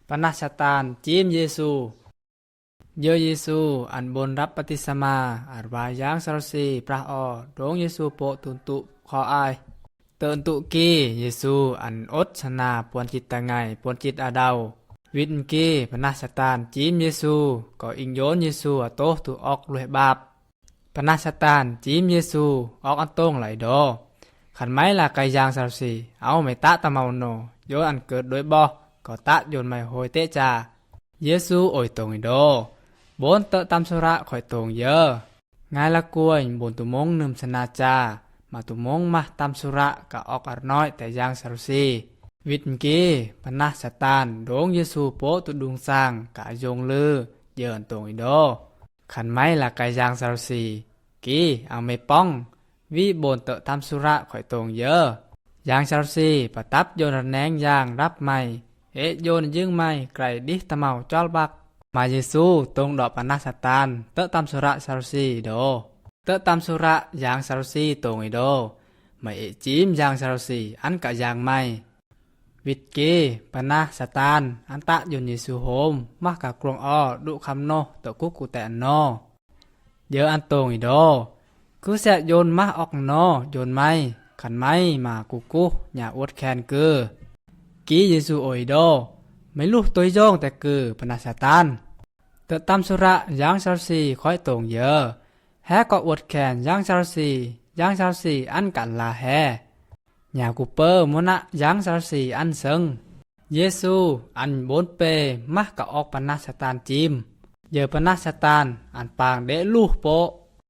ປະໜາຊະຕານຈີ້ມເຢຊູ. ເຢຍເຢຊູ ອັນບົນຮັບບັບຕິສະມາ ອາດວ່າຢາງຊາວຊີ ປຣາອໍ ດົງເຢຊູໂປະຕຸນຕຸ ຂໍອາຍ ເຕີນຕຸກີ ເຢຊູ ອັນອົດຊະນາ ປວນຈິດຕະໄງ ປວນຈິດອາດາວ ວິດກີ ປະໜາຊະຕານຈີ້ມເຢຊູ ກໍອິງໂຍນເຢຊູອາໂຕ ຕຸອອກລຸຍບາບ ປະໜາຊະຕານຈີ້ມເຢຊູ ອອກອັນຕົງໄຫຼດໍ ຂັນໄມລາໄກຢາງຊາວຊີ ເອົາໄມຕະຕະເມົານໍ ໂຍນອັນເກີດໂດຍບໍ ກໍຕະໂຍນໄມໂຮຍເຕະຈາ ເຢຊູ ໂອຍຕົງອີໂດ ໂບນເຕີຕຳສຸຣະ ຂ້ອຍຕົງເຢ ງາຍລະກວຍ ໂບນຕຸມົງ ນຶມຊະນາຈາ ມາຕຸມົງ ມະຕຳສຸຣະ ກະອອກອາຣນ້ອຍ ແຕ່ຢາງຊາວຊີ ວິດກີ ປະໜາຊະຕານ ດົງເຢຊູໂປະຕຸດຸງຊາງ ກະອາຍົງລື ເຢອັນຕົງອີໂດ ຂັນໄມລາໄກຢາງຊາວຊີ ກີ ອາເມປອງ ວີໂບນເຕີຕຳສຸຣະ ຂ້ອຍຕົງເຢ ຢາງຊາວຊີ ປະຕັບໂຍນລະແນງຢາງ ຮັບໄມ ເອະໂຍນຍຶງໄມ ໄກດິຕະເມົາຈອລບັກ ມາເຢຊູ ຕົງດອກປະໜາຊະຕານ ເຕີຕຳສຸຣະຊາວຊີໂດ ເຕີຕຳສຸຣະ ຢາງຊາວຊີ ຕົງອີໂດ ມາເອະຈີ້ມຢາງຊາວຊີ ອັນກະຢາງໄມ ວິດກີ ປະໜາຊະຕານ ອັນຕະໂຍນເຢຊູໂຮມ ມະກະກວງອໍ ດຸຄຳໂນ ເຕີກຸກຸແຕອັນນໍ ເຢອັນຕົງອີໂດ ຄືແຊະໂຍນມະອອກນໍ ໂຍນໄມ ຂັນໄມ ມາກຸກຸ ຫຍ້າອວດແຄນກື ກີເຢຊູໂອຍໂດ ໄມລຸໂຕຍຢອງແຕ່ກື ປະໜາຊະຕານ ເຕີຕຳສຸຣະ ຢາງຊາວຊີ ຂ້ອຍຕົງເຢ ແຮກໍອວດແຄນ ຢາງຊາວຊີ ຢາງຊາວຊີ ອັນກະລາແຮ ຫຍ້າກຸເປີ ໂມນະ ຢາງຊາວຊີ ອັນເຊິ່ງ ເຢຊູ ອັນໂບນເປ ມະກະອອກປະໜາຊະຕານຈີ້ມ ເຢປະໜາຊະຕານ ອັນປາງເດະລູໂປະ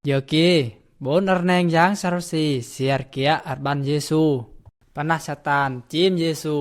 ເຢກີ ໂບນອາຣແນງຢາງຊາວຊີ ເຊຍເກຍ ອາຣບັນເຢຊູ ປະໜາຊະຕານຈີ້ມເຢຊູ